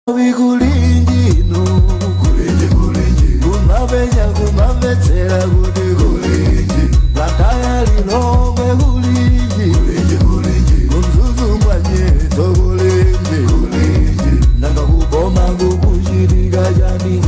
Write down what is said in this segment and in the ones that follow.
Kulinji ino kulinji, kulinji, kumapenya kumamvetsera kuti kulinji, Blantyre, Lilongwe, kulinji, kulinji, kulinji, kuMzuzu mwanyeto kulinji, kulinji, nanga kuboma kukuchitika chani?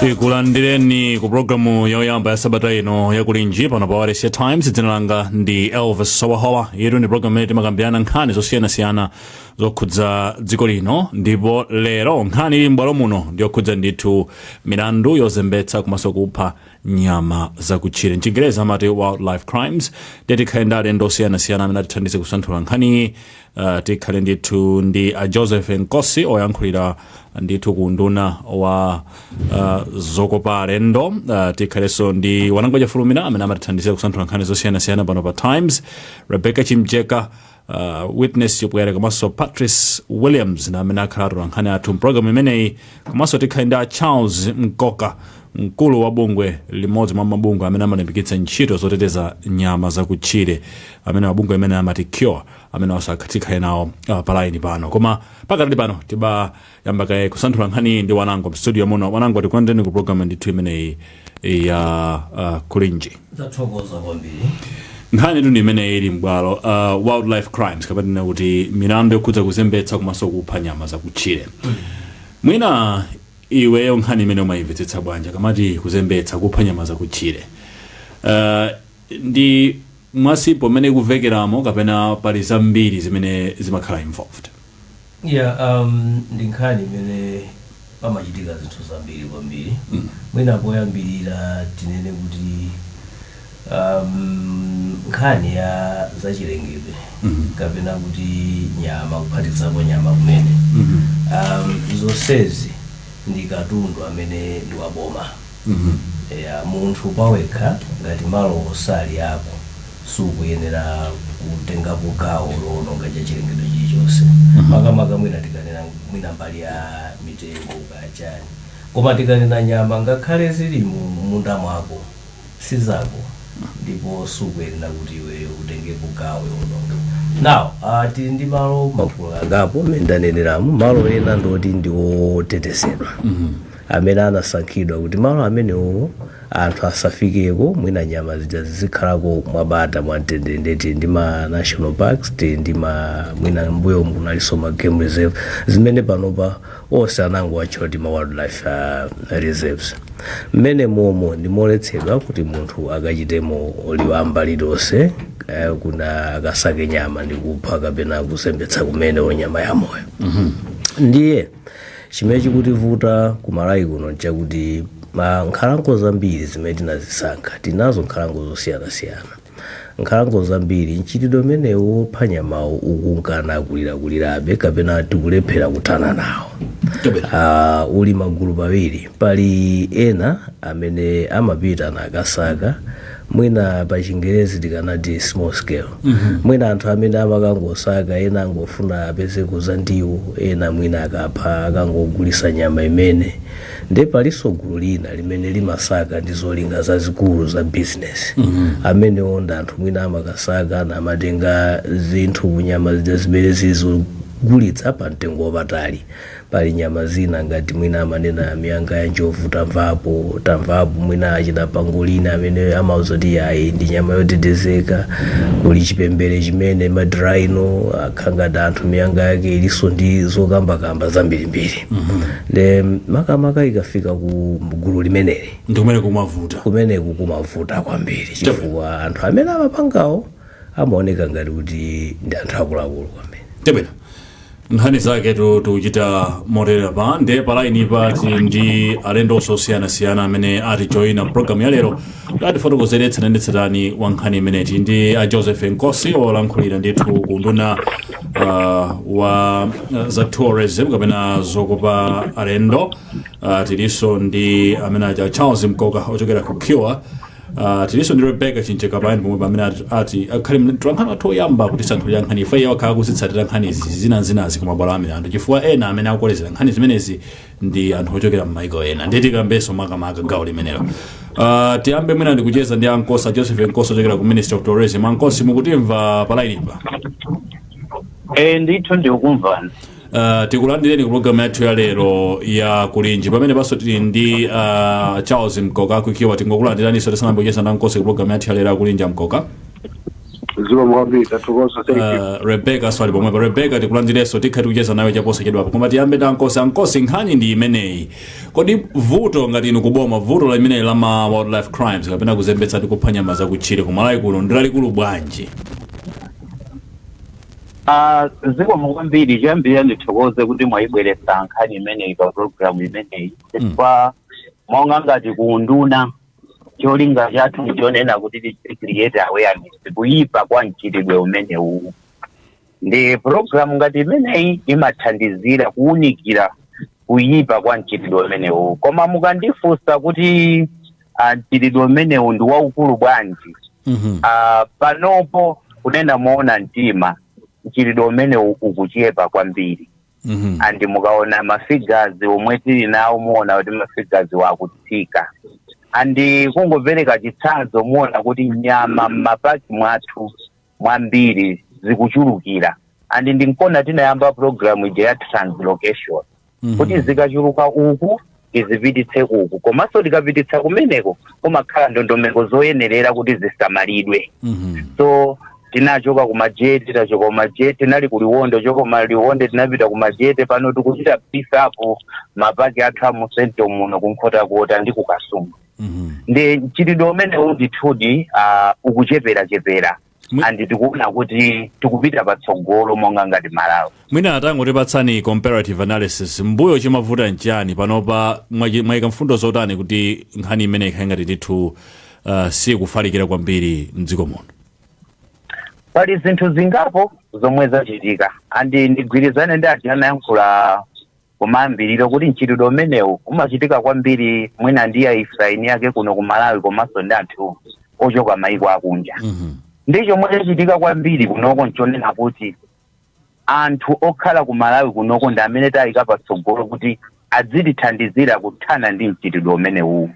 Tikulandireni ku programu yoyamba ya sabata ino yakulinji pano pa Wailesi Times. Dzina langa ndi Elvis Sowahowa. Yetu ndi programu imene timakambirana nkhani zosiyanasiyana zokhudza dziko lino, ndipo lero nkhani ili m'bwalo muno ndiyokhudza ndithu milandu yozembetsa komanso kupha nyama zakutchire, mchingerezi amati wildlife crimes. Ndiye tikhale ndi alendo osiyanasiyana amene atithandize kusanthula nkhaniyi. Tikhale ndithu ndi a Joseph Nkosi, oyankhulira ndithu ku nduna wa zokopa alendo. Tikhalenso ndi Wanangwa Fulumira, amene amatithandizira kusanthula nkhani zosiyanasiyana pano pa Times, Rebecca Chimjeka, Witness Chipwere komanso Patrice Williams na amene akhala atola nkhani athu mpulogalamu imeneyi. Komanso tikhale ndi a Charles Mkoka, mkulu wa bungwe limodzi mwa mabungwe amene amalimbikitsa ntchito zoteteza nyama zakutchire, amene mabungwe amene amati Cure, amene tikhale nawo pa line pano. Koma pakatali pano tibayamba kaye kusanthula nkhani ndi Wanango mstudio muno. Wanango, tikulandireni ku programu ndithu imeneyi ya Kulinji. Tathokoza kwambiri. Nkhani tu ndi imene ili m'bwalo, wildlife crimes, kapena kuti milandu yokhudza kuzembetsa komanso kupha nyama zakutchire. Mwina iweyo nkhani imene umayimvetsetsa bwanji kamati kuzembetsa, kupha nyama zakutchire? Ndi mwasipo mmene ikuvekeramo kapena pali zambiri zimene zimakhala involved? Yeah, ndi nkhani imene pamachitika zinthu zambiri kwambiri. Mwina poyambirira tinene kuti nkhani ya zachilengedwe kapena kuti nyama, kuphatikizapo nyama kumene, zonsezi ndi katundu amene ndi waboma. Ya munthu pawekha, ngati malo osali ako, sukuyenera kutengapo gawo lowononga chachilengedwe chilichonse. Makamaka mwina tikanena mwina mbali ya mitengo kachani, koma tikanena nyama, ngakhale zili mu munda mwako, sizako ndipo sukuyenera kuti iweyo utengepo gawo yowononga. Now, tili ndi malo magulu angapo mmene ndaneneramo. Malo ena ndoti ndi otetezedwa, amene anasankhidwa kuti malo amenewo anthu asafikeko, mwina nyama zija zizikhalako mwabata, mwamtendere. Tili ndi ma national parks, tili ndi ma mwina mbuyo kunalinso ma game reserve, zimene panopa onse anangowatchula kuti ma wildlife reserves. Mmene momo ndimoletsedwa kuti munthu akachitemo liwamba lilonse, kuna akasake nyama ndi kupha kapena kuzembetsa kumene nyama yamoyo. Ndiye chimene chikutivuta ku Malawi kuno nchakuti ma nkhalango zambiri zimene tinazisankha, tinazo nkhalango zosiyanasiyana, nkhalango zambiri mchitidwe umenewo wopha nyamawo ukunkana akulirakulirabe kapena tikulephera kuthana nawo. Uli magulu pawiri. Pali ena amene amapita nakasaka, mwina pa Chingerezi tikanati small scale, mwina anthu amene amakangosaka, ena angofuna apezeko za ndiwo, ena mwina akapha akangogulisa nyama imene. Nde palinso gulu lina limene limasaka ndi zolinga zazikulu za business. Amenewo ndi anthu mwina amakasaka namatenga zinthu kunyama zija zimene zizogulitsa pa mtengo wapatali. Pali nyama zina ngati mwina amanena miyanga ya njovu, tamvapo, tamvapo mwina achina pangolini amene amauza kuti ayi, ndi nyama yotetezeka. Kuli chipembere chimene ma rhino akhangati anthu miyanga yake ilinso ndi zokambakamba zambirimbiri. Nde makamaka ikafika ku gulu limeneli, ndi kumene kumavuta. Kumeneku kumavuta kwambiri, chifukwa anthu amene amapangawo amaoneka ngati kuti ndi anthu akuluakulu kwambiri. Tebwera nkhani zake tikuchita moterera pa. Ndiye pa line pa tili ndi alendo osiyanasiyana amene atijoyina programu ya lero kuti atifotokozere tsatanetsatane wa nkhani imene. Tili ndi a Joseph Nkosi, olankhulira ndithu ku nduna wa za tourism kapena zokopa alendo. Tilinso ndi amene aja Charles Mkoka ochokera ku Cure. Tilinso ndi Rebecca Chincheka pamene pomwe pamene ati akhale mtolankhani wathu oyamba kuti santhulira nkhani ife. Iye wakhala kuzitsatira nkhani izi zinazinazi kumabwalo a milandu, chifukwa ena amene akukolezera nkhani zimenezi ndi anthu ochokera m'maiko ena. Ndiye tikambenso makamaka gawo limenelo. Tiyambe mwina ndikucheza ndi ankosa Joseph Nkosi ochokera ku Ministry of Tourism. Ankosi, mukutimva pa line pa? Eh, ndithu ndikukumvani. Tikulandireni ku programu yathu ya lero ya Kulinji. Pamene paso tili ndi Charles Mkoka kukiwa. Tingokulandiraniso tisanayambe kucheza ndi Ankosi ku programu yathu ya lero ya Kulinji, Mkoka. Zikomo kwambiri, tathokoza, thank you. Rebecca swali pomwepo. Rebecca, tikulandirenso, tikha tikucheza nawe chaposachedwapo, koma tiyambe ndi Ankosi. Ankosi, nkhani ndi imeneyi: kodi vuto ngati inu kuboma, vuto la imeneyi la ma wildlife crimes kapena kuzembetsa ndi kupha nyama zakutchire ku Malawi kuno ndi lalikulu bwanji? Ah, zikomo kwambiri. Choyambirira ndithokoze kuti mwayibweretsa nkhani imeneyi pa programu imeneyi, chifukwa monga ngati kunduna, cholinga chathu nchonena kuti tichite create awareness kuyipa kwa mchitidwe umenewu, ndi programu ngati imeneyi imathandizira kuwunikira kuyipa kwa mchitidwe umenewu. Koma mukandifunsa kuti mchitidwe umenewu ndi waukulu bwanji, panopo kunena moona mtima, mchitidwe umenewu ukuchepa kwambiri. And mukaona mafigures omwe tili nawo, muona kuti mafigures wakutsika. And kungopereka chitsanzo, muona kuti nyama m'mapaki mwathu mwambiri zikuchulukira, and ndinkona tinayamba program ija ya translocation, kuti zikachuluka uku tizipititse uku, komanso tikapititsa kumeneko kumakhala ndondomeko zoyenerera kuti zisamalidwe. So tinachoka kumajete, tachoka kumajete, tinali kuliwonde, choka kumaliwonde tinapita kumajete, pano tikuchita beef up mapaki athu a mu central muno, kunkhotakota ndi kukasungu. Ndi mchitidwe umenewu ndithudi ukucheperachepera, and tikuona kuti tikupita patsogolo monga ngati Malawi. Mwina atangotipatsani comparative analysis, mbuyo chimavuta nchani? Panopa mwayika mfundo zotani kuti nkhani imene ikhale ngati ndithu sikufalikira kwambiri mdziko muno? Pali zinthu zingapo zomwe zachitika, and ndigwirizane ndi aja anayankhula kumayambiriro kuti mchitidwe umenewu umachitika kwambiri mwina ndi aifraini yake kuno ku Malawi, komanso ndi anthu ochoka maiko akunja. Ndi chomwe chachitika kwambiri kunoko nchonena kuti anthu okhala ku Malawi kunoko ndi amene tayika patsogolo kuti adzitithandizira kuthana ndi mchitidwe umenewu.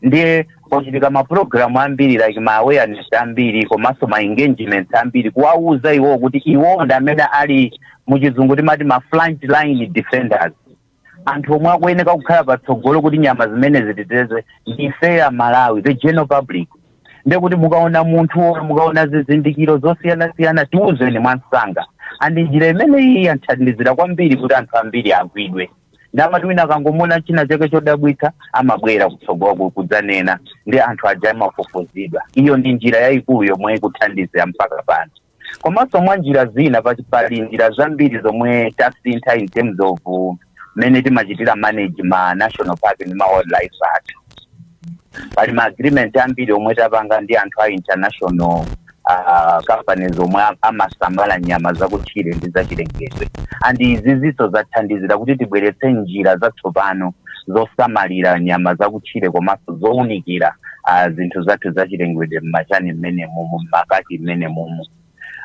Ndiye kwachitika mapulogalamu ambiri, like ma awareness ambiri, komanso ma engagements ambiri, kuwauza iwowo kuti iwowo ndi amene ali, muchizungu timati ma front line defenders, anthu omwe akuyeneka kukhala patsogolo kuti nyama zimene zitetezwe ndi ife Malawi, the general public. Ndiye kuti mukaona munthu, mukaona zizindikiro zosiyanasiyana, tiuzeni mwansanga. And njira imene iyi yathandizira kwambiri kuti anthu ambiri agwidwe. Ndamati wina akangomona china chake chodabwitsa, amabwera kutsogolo kudzanena, ndi anthu aja amafufuzidwa. Iyo ndi njira yayikulu yomwe ikuthandizira mpaka pano. Komanso mwa njira zina, pali njira zambiri zomwe tasintha in terms of mmene timachitira manage ma national park ndi ma wildlife athu. Pali ma agreement ambiri omwe tapanga ndi anthu a international companies omwe amasamala nyama zakutchire ndi zachilengedwe, and izizinso zathandizira kuti tibweretse njira zatsopano zosamalira nyama zakutchire komanso zowunikira zinthu zathu zachilengedwe mmachani mmene mumu, mmapaki mmene mumu.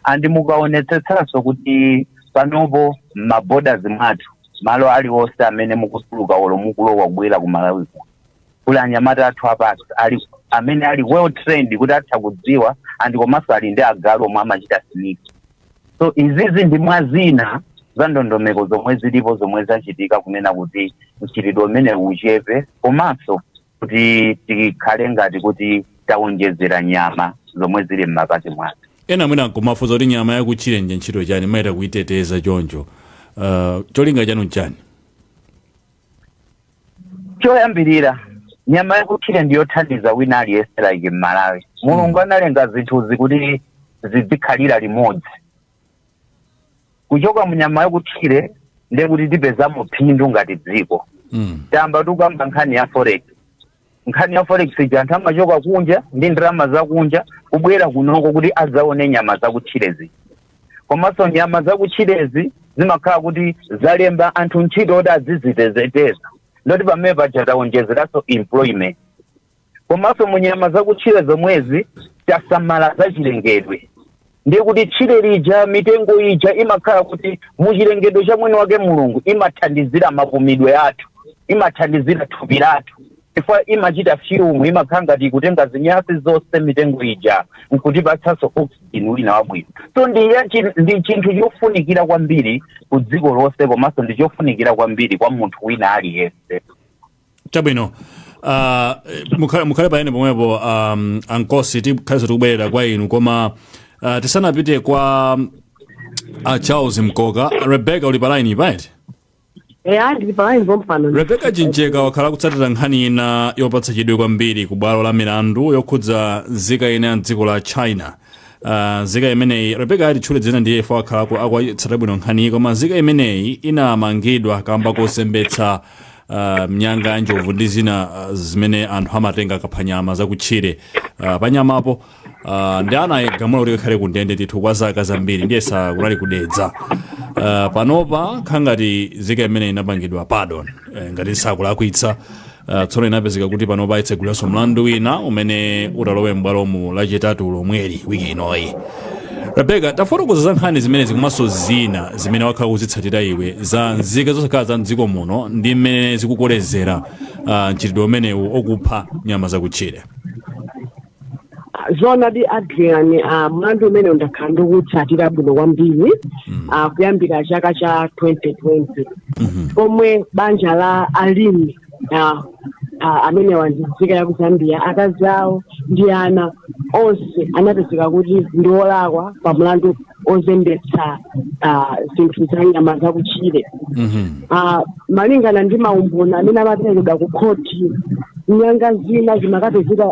And mukaonetsetsanso kuti panopo m'maborders mwathu, malo aliwonse amene mukutuluka olo mukulowa kubwera ku Malawi kuno, kuli anyamata athu apasi ali amene ali well trained kuti atha kudziwa, and komanso ali ndi agalu omwe amachita sneak. So izizi ndi mwa zina za ndondomeko zomwe zilipo zomwe zachitika kunena kuti mchitidwe umene uchepe, komanso kuti tikhale ngati kuti tawonjezera nyama zomwe zili m'mapaki mwathu. Ena mwina nkumafunsa kuti nyama yakutchire nje ntchito chani mayita kuyiteteza choncho? Cholinga chanu nchani? Choyambirira, nyama yakutchire ndiyothandiza wina aliyense. Like m'Malawi, Mulungu analenga zinthuzi kuti zizikhalira limodzi. Kuchoka mu nyama yakutchire ndiye kuti tipezamo phindu ngati dziko. Tamba tikukamba nkhani ya forex. Nkhani ya forex ija, anthu amachoka kunja ndi ndalama zakunja kubwera kunoko kuti adzaone nyama zakutchirezi. Komanso nyama zakutchirezi zimakhala kuti zalemba anthu ntchito kuti azizitezeteza, ndoti pamene paja tawonjezeranso employment. Komanso mu nyama zakutchire zomwezi tasamala zachilengedwe, ndiye kuti tchire lija, mitengo ija imakhala kuti muchilengedwe cha mwini wake Mulungu imathandizira mapumidwe athu, imathandizira thupi lathu. Chifukwa imachita fume, imakhala ngati ikutenga zinyasi zonse, mitengo ija, nkutipatsanso oxygen wina wabwino. So ndi chinthu chofunikira kwambiri ku dziko lonse, komanso ndi chofunikira kwambiri kwa munthu wina aliyense. Chabwino, mukhale paene pomwepo, ankosi, tikhalenso tikubwerera kwa inu. Koma tisanapite kwa Charles Mkoka, Rebecca, uli pa line paiti? Eya, ndili pa line pompano. Rebecca Chincheka wakhala kutsatira nkhani ina yopatsa chidwi kwambiri ku bwalo la milandu yokhudza nzika ina ya dziko la China. Nzika imeneyi, Rebecca atitchule dzina ndiye ifo akhala akutsata bwino nkhaniyi, koma nzika imeneyi inamangidwa kamba kosembetsa mnyanga ya njovu ndi zina zimene anthu amatenga akapha nyama zakutchire. Panyamapo ndi anayigamula kuti kakhale kundende ndithu kwa zaka zambiri, ndiye sakunali kudedza. Panopa khangati nzika imene inapangidwa pardon, ngati sakulakwitsa. Tsono inapezeka kuti panopa itseguliranso mlandu wina umene utalowe m'bwalomu Lachitatu lomweli, wiki inoyi. Rebecca, tafotokoza za nkhani zimenezi komanso zina zimene wakhala kuzitsatira iwe za nzika zosakhala za mdziko muno ndi mmene zikukolezera mchitidwe umenewu okupha nyama zakutchire. Zoonadi Adrian, mlandu umene ndakhala ndikutsatira bwino kwambiri kuyambira chaka cha 2020, pomwe banja la alimi amenewa ndi nzika ya ku Zambia, akazi awo ndi ana onse anapezeka kuti ndi olakwa pa mlandu ozembetsa zinthu za nyama zakutchire. Malingana ndi maumboni amene amaperekedwa ku khoti, nyanga zina zimakapezeka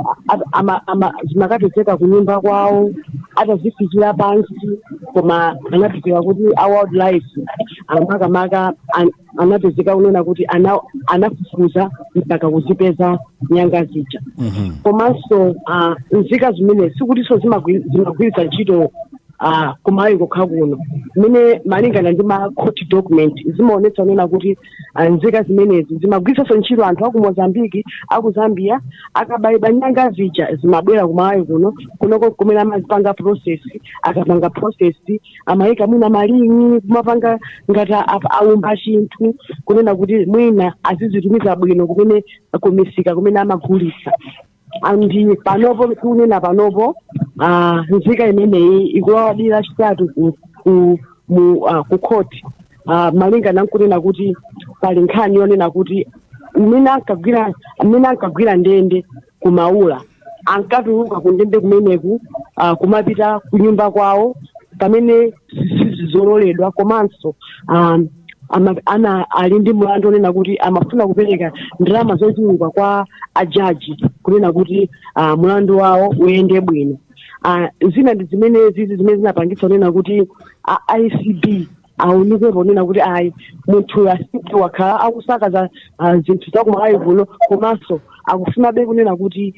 zimakapezeka ku nyumba kwawo atazifikira pansi, koma anapezeka kuti a wildlife amakamaka anapezeka kunena kuti anafufuza mpaka kuzipeza nyanga zija. Komanso nzika zimene sikutinso zimagwiritsa ntchito kumayi kokha kuno, mmene malingana ndi ma court document zimaonetsa kunena kuti nzika zimenezi zimagwiritsanso ntchito anthu aku Mozambiki, aku Zambia. Akabayidwa nyanga zija zimabwera kumayi kuno, kunoko kumene amazipanga process. Akapanga process amayika mwina ma ring, kumapanga ngati aumba chinthu kunena kuti mwina azizitumiza bwino kumene kumisika kumene amagulitsa. Andi panopo, tikunena panopo, nzika imeneyi ikulowadira Lachitatu ku court, malingana nkunena kuti pali nkhani yonena kuti mmene ankagwira ndende kumaula, ankatuluka ku ndende kumeneku kumapita ku nyumba kwawo pamene sizololedwa. Komanso ana ali ndi mlandu onena kuti amafuna kupereka ndalama zochuluka kwa ajaji kunena kuti mlandu wawo uyende bwino. Zina ndi zimene zizi zimene zinapangitsa kunena kuti ACB aunikepo kunena kuti ayi, munthu asiki wakhala akusakaza zinthu zakumalawi kuno, komanso akufunabe kunena kuti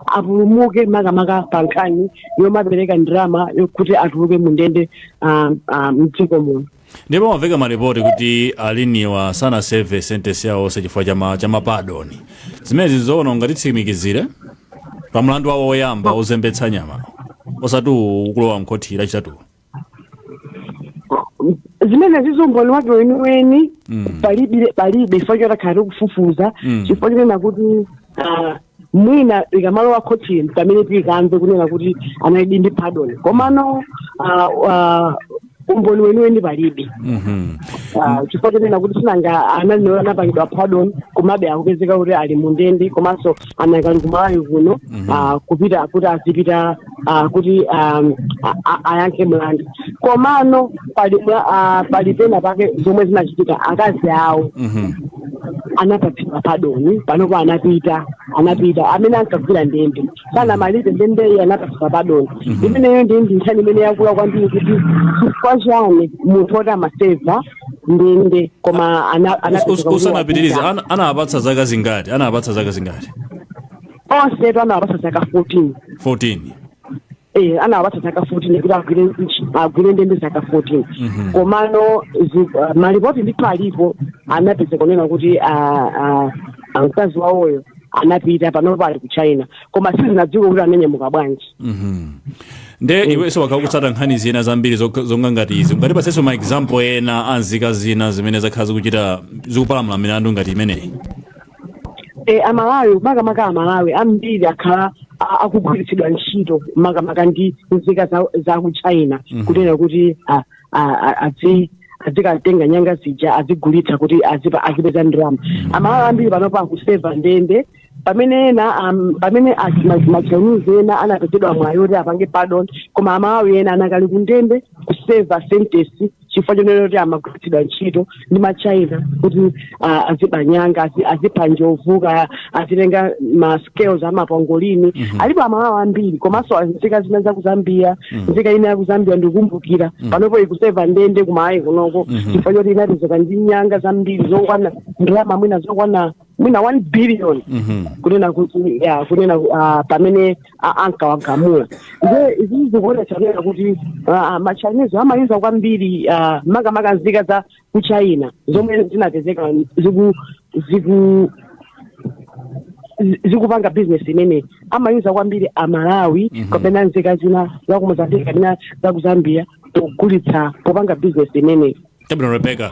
apulumuke, makamaka pa nkhani yomapereka ndalama yokuti atuluke mu ndende mdziko muno. Ndipo maveka maripoti kuti aliniwa sanaserve sentence yawo onse chifukwa cha ma pardon. Zimenezi zoona? Ungatitsimikizire pa mlandu wawo woyamba ozembetsa nyama, osati ukulowa mkhoti Lachitatu? Zimene zizo umboni wake weniweni palibe, palibe, chifukwa choti akhala tikufufuza, chifukwa chonena kuti mwina ikamalowa khoti pamene tikamve kunena kuti analidi ndi pardon, komano umboni weniweni palibe, chifukwa chonena kuti sinanga anali anapangidwa pardon, komabe akupezeka kuti ali mundende, komanso anakali kumalawi kuno kupita kuti azipita kuti ayankhe mlandu. Komano pali pena pake zomwe zinachitika, akazi awo anapatsidwa pardon. Panopo anapita amene ankagwira ndende sanamalize ndendeyi, anapatsidwa pardon. Imeneyo ndi nkhani imene yakula kwambiri, kuti chifukwa chani munthu oti amaseva ndende koma anapezeka kuti Usanapitirize, wapita. Anapatsa zaka zingati? Anapatsa zaka zingati? Onsetu anawapatsa zaka 14. 14? Eh, anawapatsa zaka 14 kuti agwire ndende zaka 14. Komano malipoti ndithu alipo, anapeza kunena kuti mkazi wawoyo anapita, panopo ali ku China, koma sizinadziwika kuti ananyamuka bwanji. Nde iwenso wakhala kutsata nkhani zina zambiri zonga ngati izi, ungatipatsenso ma example ena a nzika zina zimene zakhala zikuchita, zikupalamula milandu ngati imeneyi? Amalawi, makamaka Amalawi ambiri akhala akugwiritsidwa ntchito makamaka ndi nzika za ku China, kunena kuti azikatenga nyanga zija, azigulitsa kuti azipeza ndalama. Amalawi ambiri panopo akuseva ndende, pamene ena pamene ma Chinese ena anapezedwa mwayi oti apange pardon, koma Amalawi ena anakali kundende kuseva sentence chifukwa chonena kuti amagwiritsidwa ntchito ndi ma China kuti aziba nyanga, azipha njovu, azitenga ma scales ama pangolin. Alipo Amalawi ambiri, komanso nzika zina za ku Zambia. Nzika ina ya ku Zambia, ndikumbukira, panopo ikuseva ndende kumayi kunoko chifukwa choti inapezeka ndi nyanga zambiri zokwana ndalama mwina zokwana mwina 1 billion, kunena kuti ya kunena pamene ankawagamula. Nde izi zikuonetsa kunena kuti ma Chinese amayuza kwambiri, makamaka nzika za ku China zomwe zinapezeka zikupanga business imene amayuza kwambiri Amalawi kapena nzika zina za ku Mozambique kapena za ku Zambia pogulitsa, popanga business imeneyi. Chabwino, Rebecca.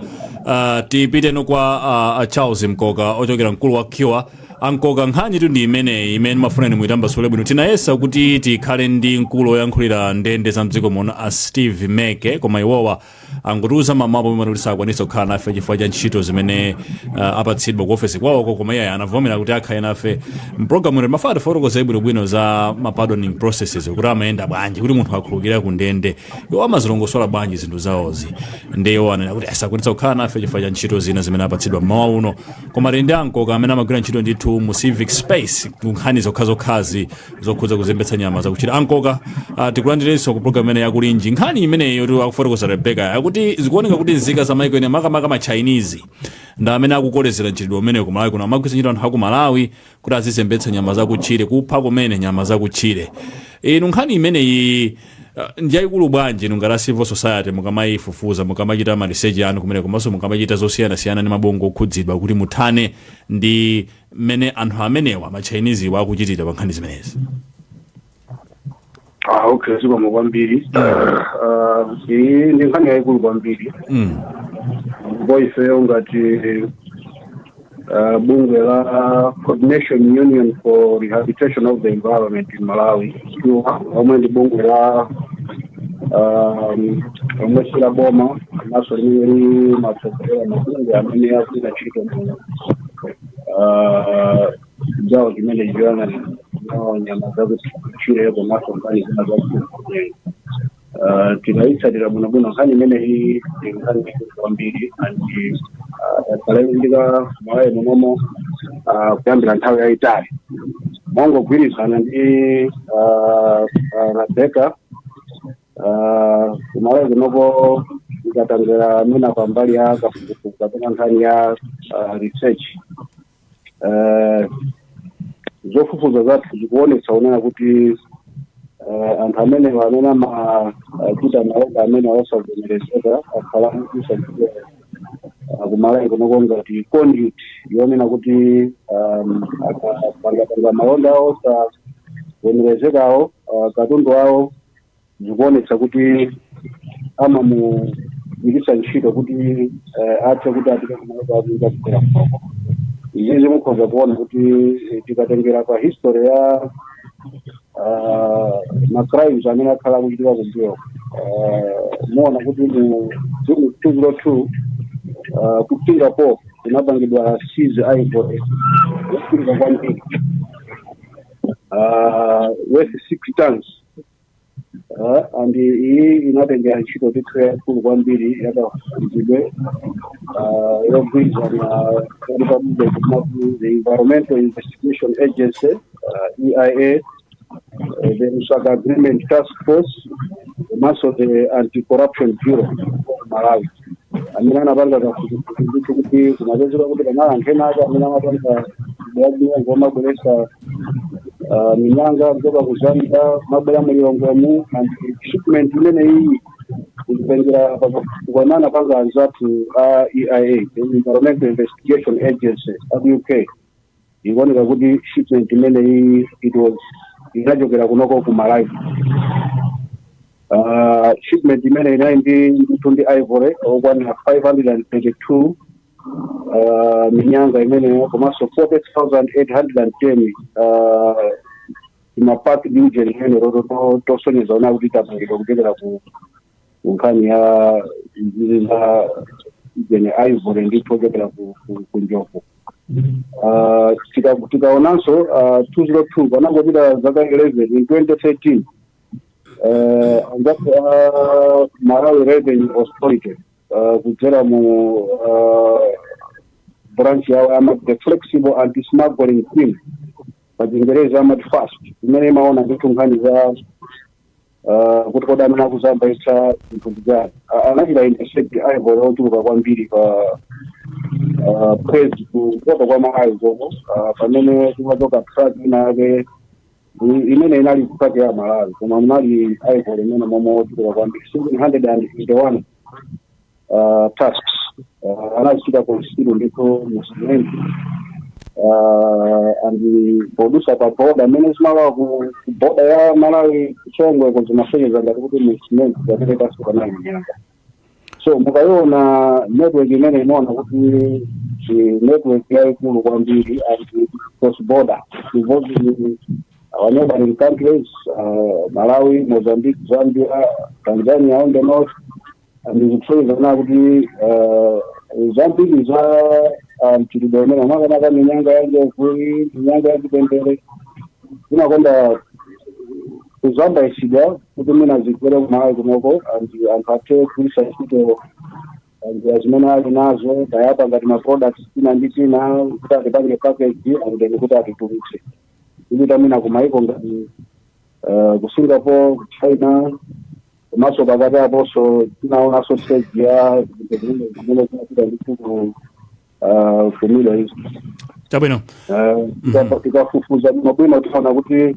Tipiteno kwa Charles Mkoka, ochokera mkulu wa CURE. Ankoka, nkhani tu ndi imeneyi imene mafuna inu muitambasule bwino. Tinayesa kuti tikhale ndi mkulu oyankhulira ndende za mdziko muno, a Steve Meke, koma iwowa angotiuza mamapo pomwe kuti sakwanisa kukhala nafe chifukwa cha ntchito zimene apatsidwa ku ofesi kwawoko. Koma iye anavomera kuti akhale nafe mpulogalamu ino. Mafuna tifotokoze bwinobwino za ma pardoning processes, kuti amayenda bwanji kuti munthu akhululukira ku ndende, iwo amazilongosola bwanji zinthu zawozi. Ndi iwo anena kuti asakwanitsa kukhala nafe chifukwa cha ntchito zina zimene apatsidwa mmawa uno. Koma tili ndi Ankoka amene amagwira ntchito ndithu mu civic space ku nkhani zokhazokhazi zokhudza kuzembetsa nyama zakutchire. Ankoka, tikulandirenso ku program imene yakulinji. Nkhani imeneyo tu akufotokoza Rebecca yakuti zikuoneka kuti nzika za maiko ene, makamaka ma Chinese, ndi amene akukolezera mchitidwe umene ku Malawi kuno. Amagwiritsa ntchito anthu aku Malawi kuti azizembetsa nyama zakutchire, kupha kumene nyama zakutchire. Inu, nkhani imeneyi ndiyayikulu bwanji? Inu ngati a civil society, mukamayifufuza, mukamachita ma research anu kumene, komanso mukamachita zosiyanasiyana ndi mabungwe okhudzidwa kuti muthane ndi mmene anthu amenewa, ma Chinese iwo, akuchitira pa nkhani zimenezi? Ah, okay, zikomo kwambiri. Ah, iyi ndi nkhani yayikulu kwambiri. Ndipo ifeyo ngati bungwe la Coordination Union for Rehabilitation of the Environment in Malawi, omwe ndi bungwe la omwe si la boma, komanso limene limatsogolera mabungwe amene akugwira ntchito mu chigawo chimene choyang'anira nyama zakutchire komanso nkhani zina zakutchire, tikayitsatira bwinobwino nkhani imeneyi, ndi nkhani yaikulu kwambiri and yakhala ikuchitika Malawi munomo kuyambira nthawi yayitali. Mongogwirizana ndi Rebecca, kumalawi kunoko ikatangera amene pambali ya kafukufuku kapena nkhani ya research, zofufuza zathu zikuonetsa kunena kuti anthu amenewa amene amachita malonda amene osavomerezeka akhala akugwiritsa ntchito kumalawi kunoko ngati conduit yonena kuti akapangapanga malonda awo osavomerezekawo, katundu awo, zikuonetsa kuti amamugwiritsa ntchito kuti athe kuti apite kumayiko akunja kubwera kunoko. Izi zimukhoza kuona kuti tikatengera pa history ya ma crimes amene akhala akuchitika kumbuyo, muona kuti mu 2002 ku Singapore kunapangidwa seize ivory yochuluka kwambiri, worth 6 tons, and iyi inatengera ntchito ndithu yaikulu kwambiri yakafufuzidwe yogwirizana kati pa bungwe kumati the Environmental Investigation Agency, EIA, the Lusaka Agreement Task Force, komanso the Anti-Corruption Bureau Malawi, amene anapanga kafukufuku ndithu kuti kumapezeka kuti panali anthu ena ake amene amapanga bwabwingo amabweresa minyanga kuchoka ku Zambia mabwera mu Lilongwemu, and shipment imene iyi kuzipengera pakamene anapanga anzathu a EIA, the Environmental Investigation Agency aku UK, ikuoneka kuti shipment imene iyi it was inachokera kunoko ku Malawi. Shipment imene inali ndi ndithu ndi ivory okwanira 532 Minyanga imeneyo komanso 40,810 imapaki division imene tosonyeza ona kuti tapangidwa kuchokera ku nkhani ya izi za ijeni ivory ndithu ochokera ku njovu. Tikaonanso 202 panangopita zaka 11, in 2013, anzathu Malawi Revenue Authority kudzera mu branch yawo amati the Flexible Anti Smuggling Team, pa Chingerezi amati FAST, imene imaona ndithu nkhani za kuti kodi amene akuzambaitsa zinthu zijani, anachita intercept ivory ochuluka kwambiri pa Praise, kumpoto kwa Malawi koko, pamene kumachoka truck ina yake imene inali truck ya Malawi, koma munali ivory imene momwe ochuluka kwambiri, 781 tusks anazichita conceal ndithu mu cement and podusa pa boda mmene zimalowa ku boda ya Malawi Songwe ko, zimasonyeza ngati kuti mu cement pamene pansi panali minyanga. So mukayiona network imene imaona kuti ndi network yayikulu kwambiri and cross border involving our neighboring countries, Malawi, Mozambique, Zambia, Tanzania on the north, and zikusonyeza na kuti zambiri za mchitidwe umene, makamaka minyanga ya njovu, minyanga ya chipembere, zimakonda kuzambaitsidwa kuti mwina zigwere kuMalawi kunoko and anthu athe kugwiritsa ntchito njira zimene ali nazo tayapa ngati ma products tina ndi tina kuti atipange package and then kuti atitulutse kupita mwina kumaiko ngati ku Singapore, ku China. Komanso pakati aponso tinaonanso stage ya zinthu zimene zimapita ndithu ku Middle East. Chabwino. Tikafufuza bwinobwino tiona kuti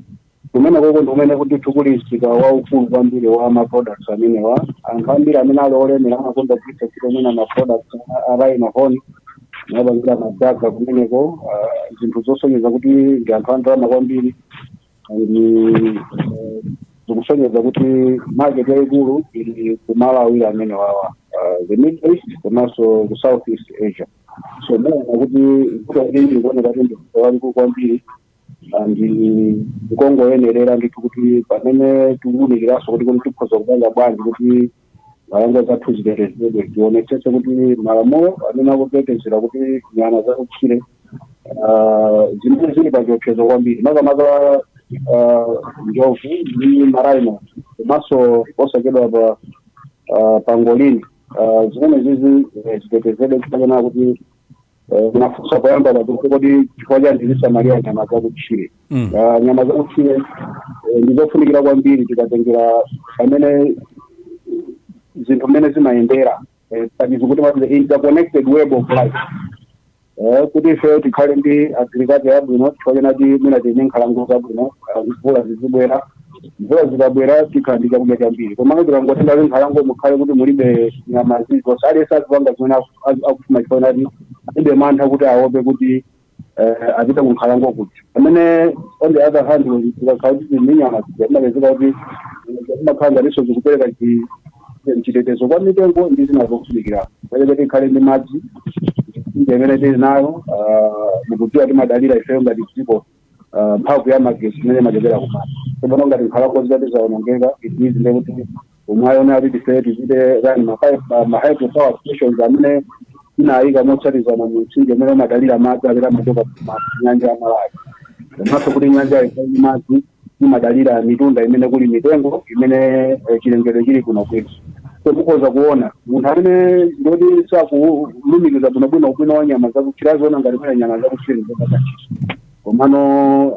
kumene koko ndi kumene kuti kuli msika waukulu kwambiri wa ma products amenewa. Anthu ambiri amene ali olemera amakonda kugwiritsa ntchito mwina ma products a rhino horn napangira madaga kumeneko, zinthu zosonyeza kuti ndi anthu andalama kwambiri, and zikusonyeza kuti market yayikulu ili kumalo awiri amene wawa, the Middle East komanso ku Southeast Asia. So muona kuti vuto ili likuoneka kuti ndi vuto lalikulu kwambiri and nkongoyenerera ndithu kuti pamene tikuwunikiranso kuti tikhoza kupanga bwanji kuti nkhalango zathu zitetezedwe, tionetsetse kuti malamulo amene akutetezera kuti nyama zakutchire zimene zili pa chiopsezo kwambiri, makamaka njovu ndi ma rhino komanso posachedwa pa pangolini, zimene zizi zitetezedwe chifukwa kuti nafunsa poyamba pakuti kodi chifukwa chani tizisamalira nyama zakutchire? Nyama zakutchire ndizofunikira kwambiri tikatengera pamene zinthu mmene zimayendera, pachizungu timati the interconnected web of life. Kuti ife tikhale ndi agriculture yabwino chifukwa chenati mwina tine nkhalango zabwino, mvula zizibwera. Mvula zikabwera tikhala ndi chakudya chambiri. Komano tikangotenga kuti nkhalango mukhale kuti mulibe nyama zilizonse, aliyense azipanga zimene akufuna chifukwa chenati alibe mantha kuti aope kuti apite ku nkhalango kuti pamene on the other hand tikakhala kuti tili ndi nyama zija, timapezeka kuti timakhala ngatinso zikupereka chitetezo kwa mitengo ndi zina zofunikira. Pamene tikhale ndi madzi, mitsinje imene tili nayo, mukudziwa timadalira ifeyo ngati dziko mphamvu ya magetsi imene imachokera kumadzi. Tsopano ngati nkhalango zitati zawonongeka, izizi ndekuti umwayo kuti tife tichite run ma hydropower stations amene tinayika motsatizana mu mtsinje umene umadalira madzi amene amachoka ku nyanja ya Malawi. Komanso kuti nyanja ikhale ndi madzi imadalira mitunda imene kuli mitengo imene chilengedwe chili kuno kwetu. So mukhoza kuona munthu amene ndoti sakulumikiza bwinobwino ubwino wa nyama zakutchire aziona ngati mwina nyama zakutchire ndizopanda ntchito. Komano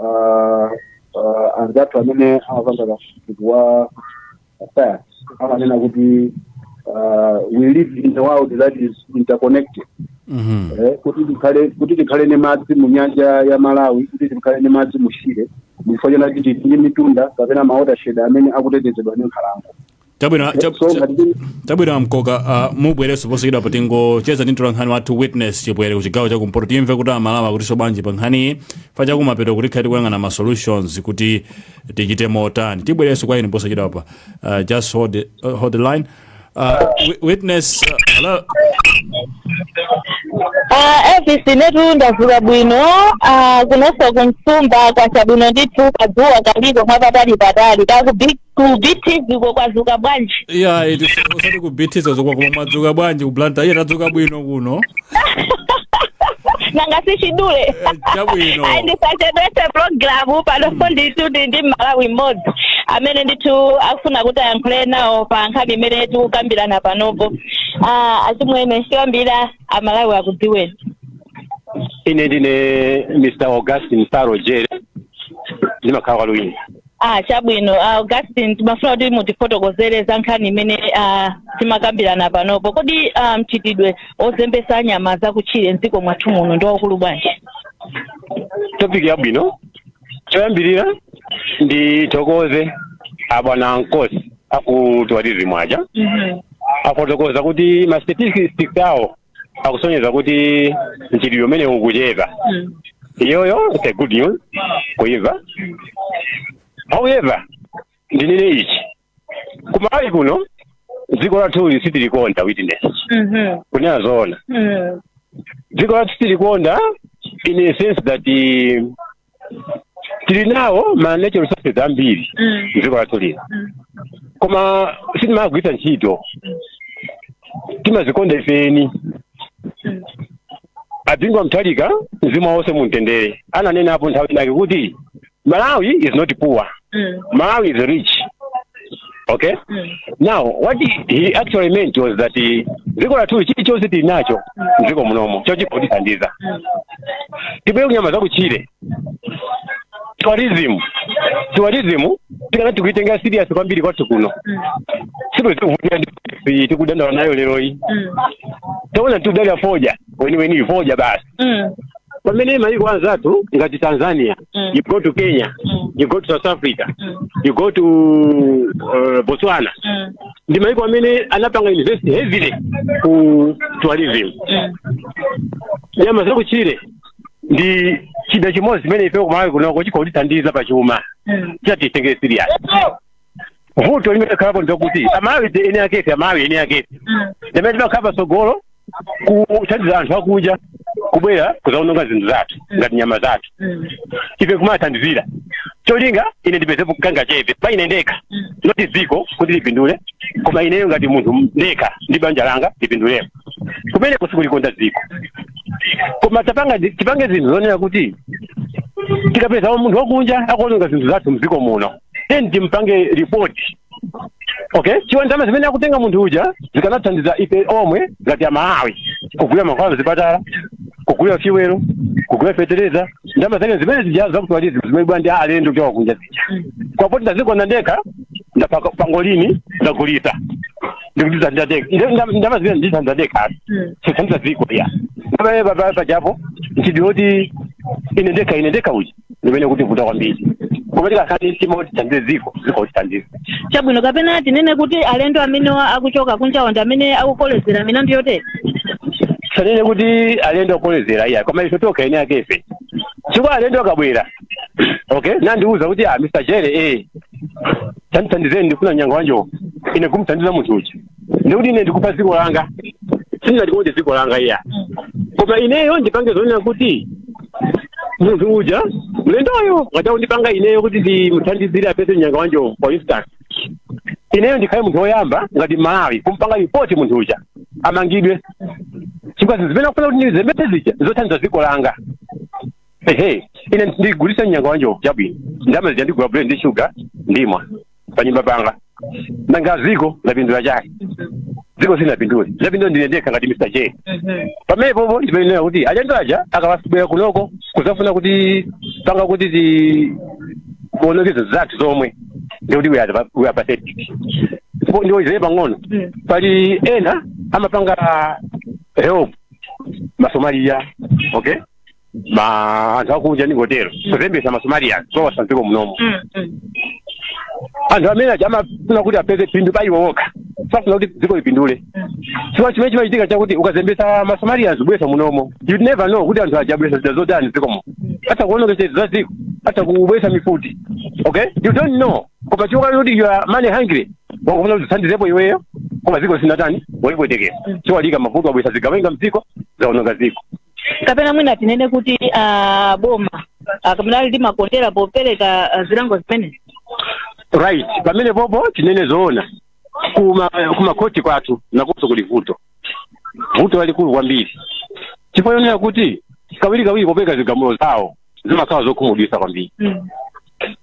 anzathu amene amapanga kafukufuku wa science amanena kuti we live in a world that is interconnected. Kuti tikhale ndi madzi mu nyanja ya Malawi, kuti tikhale ndi madzi mu Shire, chifukwa chonati tili ndi mitunda kapena ma watershed amene akutetezedwa ndi nkhalango. Chabwino. So ngati Chabwino Amkoka, mubwerenso posachedwa. Tingocheza ndi mtolankhani wathu Witness Chibwere ku chigawo chakumpoto, timve kuti Amalawi akutinso bwanji pa nkhaniyi fa chakumapeto kuti khati kuyang'ana ma solutions kuti tichite motani. Tibwerenso kwa inu posachedwa pa. Just hold the line. Witness, hello. Elvis, inetu ndadzuka bwino. Kunonso kumsumba kwacha bwino ndithu, kadzuwa kaliko mwapatali patali. Kaku ku BTV ko kwazuka bwanji? Iya, iti usati ku BTV zokwa, koma mwadzuka bwanji ku Blantyre? Iye, tadzuka bwino kuno. Nanga sichidule? Chabwino. Ayi, ndisachedwetse programu panopo. Ndithu ndi Malawi mmodzi amene ndithu akufuna kuti ayankhule nawo pa nkhani imene tikukambirana panopo. Achimwene, choyambira Amalawi akudziweni. Ine ndine Mr Augustin Saro Jere, ndimakhala kwa Luwini. Chabwino. Augustin, timafuna kuti mutifotokozere za nkhani imene timakambirana panopo. Kodi mchitidwe ozembesa nyama zakutchire mdziko mwathu muno ndi waukulu bwanji? Topic yabwino. Choyambirira ndithokoze abwana Nkosi aku tourism aja, afotokoza kuti ma statistics awo akusonyeza kuti mchitidwe umene ukuchepa. Iyoyo it's a good news kuimva. However, ndinene ichi: kumalawi kuno, dziko lathu sitilikonda, witness. Kunena zoona, dziko lathu sitilikonda in a sense that tili nawo ma natural resources ambiri dziko lathu lino, koma sitimagwiritsa ntchito, timazikonda ifeni. A Bingu wa Mutharika, mzimu wawonse mumtendere, ananena apo nthawi inake kuti Malawi is not poor, Malawi is rich, okay? Now what he actually meant was that dziko lathu chilichonse tili nacho mdziko munomo chochikutithandiza. Tibwere kunyama zakutchire, tourism. Tourism tikanati tikuitenga serious kwambiri kwathu kuno, sibwe tikuvutika ndi tikudandaula nayo leroyi. Taona, tikudalira fodya weniweni, fodya basi, pamene maiko anzathu ngati Tanzania, you go to Kenya, you go to South Africa, you go to Botswana, ndi maiko amene anapanga invest heavily ku tourism. Nyama zakutchire ndi chida chimodzi chimene ife kumalawi kunoko chikutithandiza pachuma, chatitengere serious. Vuto limene khalapo ndikuti Amalawi ene akefe, Amalawi ene akefe ndimene timakhala patsogolo kuthandiza anthu akunja kubwera kuzaononga zinthu zathu ngati nyama zathu. Ife kumathandizira cholinga ine ndipezepo kanga chepe pa ine ndekha, not dziko kuti lipindule, koma ineyo ngati munthu ndekha ndi banja langa lipindulepo. Kumene kusikulikonda dziko. Koma tapanga tipange zinthu zonena kuti tikapeza munthu wakunja akuononga zinthu zathu mdziko muno, then timpange report, okay? Chiwa ndalama zimene akutenga munthu uja zikanathandiza ife omwe ngati Amalawi kugula mankhwala mzipatala, kugula fuel, kugula fetereza, ndalama zake zimene zija zakutwalizi zimene ndi alendo kuchoka kunja zija. Kwapoti ndazikona ndekha, ndapaka pangolini, ndagulisa, ndikutiza ndadeka ndalama zimene ndithandiza ndekha, sithandiza dziko ya ndamene pajapo. Nchidwi kuti ine ndekha, ine ndekha uja ndimene kuti vuta kwambiri, koma tikakhani mtima kuti tithandize dziko, dziko lithandize. Chabwino, kapena tinene kuti alendo amene akuchoka kunjawo ndi amene akukolezera milandu yotere? Sanene kuti alendo akolezera, iya, koma ife tokha ene akefe, chifukwa alendo akabwera, okay, nandiuza kuti, "Ah, Mr Jere, tandithandizeni, ndifuna mnyanga wanjo," ine kumthandiza munthu uja, ndikuti ine ndikupa dziko langa, sindinatikonde dziko langa, iya. Koma ineyo ndipange zonena kuti munthu uja, mlendoyo, ngati akundipanga ineyo kuti ndimuthandizire apeze mnyanga wanjo, for instance, ineyo ndikhale munthu woyamba ngati Malawi kumpanga report munthu uja, amangidwe, chifukwa zinthu zimene akufuna kuti ndizembetse zija zothandiza dziko langa. Ehe, ine ndigulitsa mnyanga wanjo, chabwino, ndalama zija ndigula buledi ndi shuga, ndimwa panyumba panga. Nanga dziko lapindula chake? Dziko silinapindule, lapindula ndine ndekha ngati Mr J. Pamene popo ndimenena kuti alendo aja akawabwera kunoko kuzafuna kuti panga kuti tionekeze zathu zomwe, ndikuti we are pathetic. Ndiwozere pang'ono, pali ena amapanga help Masomalia, okay, ma anthu akunja ndingotero, kuzembesa Masomalia kuwasa mdziko munomo. Anthu amene aja amafuna kuti apeze phindu pa iwo okha, safuna kuti dziko lipindule. Chifukwa chimene chimachitika chakuti ukazembesa Masomalians kubwesa munomo, you never know kuti anthu aja abwesa zida zotani dzikomo, atha kuonekesa za dziko, atha kubwesa mifuti, okay? You don't know. Koma chifukwa kuti you are money hungry, wakufuna kuti zithandizepo iweyo, koma dziko sinatani, walipwetekera. Chiwalika mavuto, abwesa zigawenga mdziko, zaononga dziko. Kapena mwina tinene kuti boma kapena limakondera popereka zilango zimene? Right, pamene popo tinene zoona, kuma khoti kwathu nakonso kuli vuto, vuto lalikulu kwambiri, chifukwa chonena kuti kawiri kawiri popeka zigamulo zawo zimakhala zokhumudwitsa kwambiri.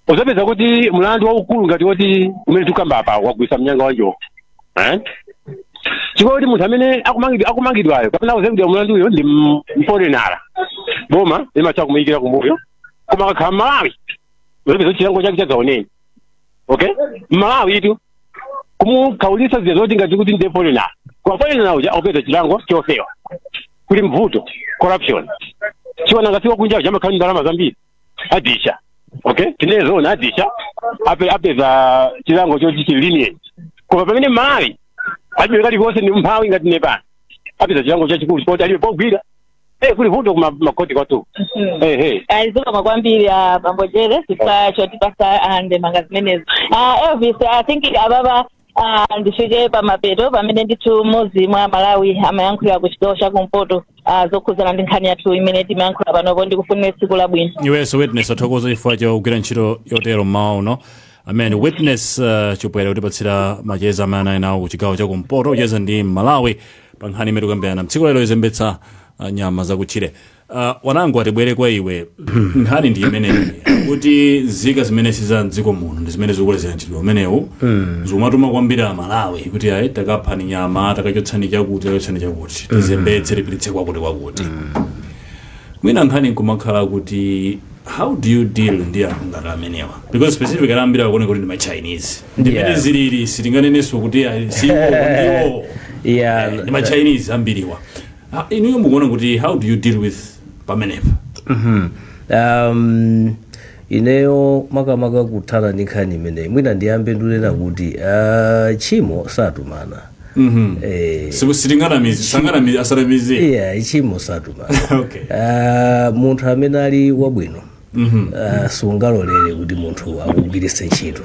Uzapeza kuti mlandu waukulu ngati woti umene tikukamba apa wagwisa mnyanga wa njovu, eh? Chifukwa kuti munthu amene akumangidwayo kapena akuzengedwa mlanduyo ndi mforeignera, boma limatha kumuyikira kumbuyo, koma akakhala Malawi uzapeza kuti chilango chake chadzaoneni. Okay, Mmalawi itu kumukhaulitsa zija zoti ngati kuti ndiye foreigner, koma foreigner uja akupeza chilango chofewa. Kuli mvuto, corruption, chiwana ngati wakunja uja amakhala ndi ndalama zambiri, adisha. Okay, tinene zoona, adisha apeza chilango choti chili lenient, koma pamene Malawi alibe kalikonse, ndi mphawi ngati nepano, apeza chilango chachikulu choti alibe pogwira. Kuli vuto kuma makoti kwathu, ehe. Zikomo kwambiri, bambo Jere, chifukwa chotipasa ndemanga zimenezo. Elvis, I think ababa ndifike pamapeto pamene ndithu mmodzi mwa Malawi amayankhulira ku chigawo chakumpoto zokhudzana ndi nkhani yathu imene timayankhula panopo. Ndikufunire tsiku labwino. Iwenso Witness, athokoza chifukwa chogwira ntchito yotero mmawa uno. Amene Witness Chipwere kutipatsira macheza amene anali nawo ku chigawo chakumpoto, kucheza ndi Malawi pa nkhani imene tikukambirana mtsiku lero, izembetsa nyama zakutchire. Wanangu, atibwere kwa iwe. Nkhani ndi imeneyi, kuti nzika zimene siza mdziko muno ndi zimene zikukolezera mchitidwe umenewu, zikumatuma kwambiri Amalawi kuti ayi, takaphani nyama, takachotsani chakuti, takachotsani chakuti, tizembetse, tipititse kwakuti kwakuti. Mwina nkhani nkumakhala kuti how do you deal ndi anthu ngati amenewa? Because specifically ambiri akuoneka kuti ndi ma Chinese, ndimene zilili, sitinganenenso kuti ayi, siwo ndiwo. Ndi ma Chinese ambiriwa. Inuyo mukuona kuti how do you deal with pamenepa? Ineyo makamaka kuthana ndi nkhani imeneyi, mwina ndiyambe ndunena kuti tchimo satumana. Sitinganamizi, sanganamizi, asanamizi. Yeah, tchimo satumana. Munthu amene ali wabwino sungalolere kuti munthu akugwiritse ntchito